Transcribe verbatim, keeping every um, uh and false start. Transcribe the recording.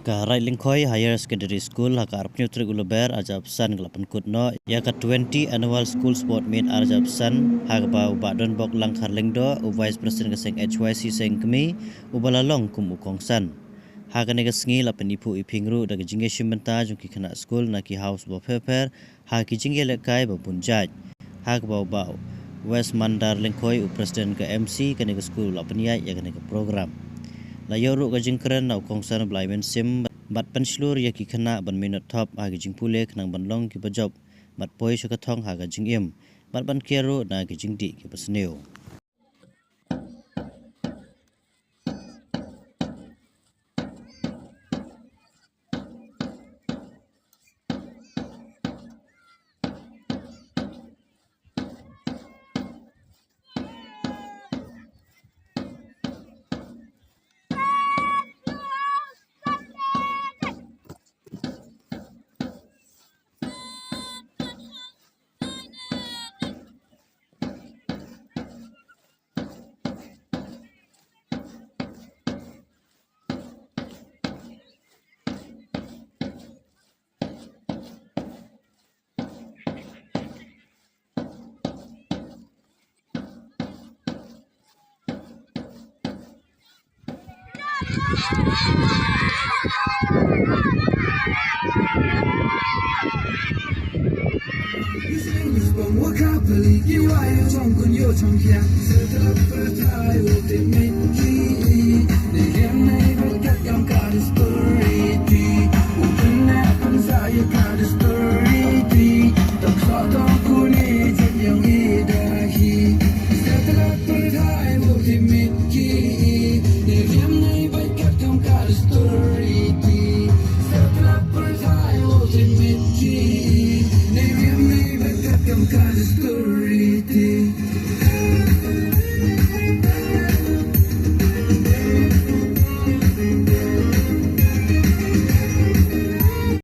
Ka Raid Lyngkhoi Higher Secondary School ha ka arphew tarik u Lber arhajar arphew san ka la pynkut noh ïa ka twenty Annual School Sport Meet arhajar arphew san, ha kaba u Bah Donbok Langkhar Lyngdoh, u Vice President ka seng H Y C Seng Kmie, uba la long kum u kongsan. Ha kane ka sngi la pyniphuh iphieng ruh da ka jingïashim bynta jong ki khynnah skul na ki house ba pher pher, ha ki jingïalehkai ba bun jait. Ha kaba u Bah Wes Mandar Lyngkhoi, u President ka M C kane ka skul, u la pynïaid ïa kane ka program. La ïoh ruh ka jingkren na u kongsan Blai Mynsiem, bad pynshlur ïa ki khynnah ban minot thop ha ki jingpule khnang ban long kiba jop, bad poi sha ka thong ha ka jingim, bad ban kiar ruh na ki jingdih kiba sniew.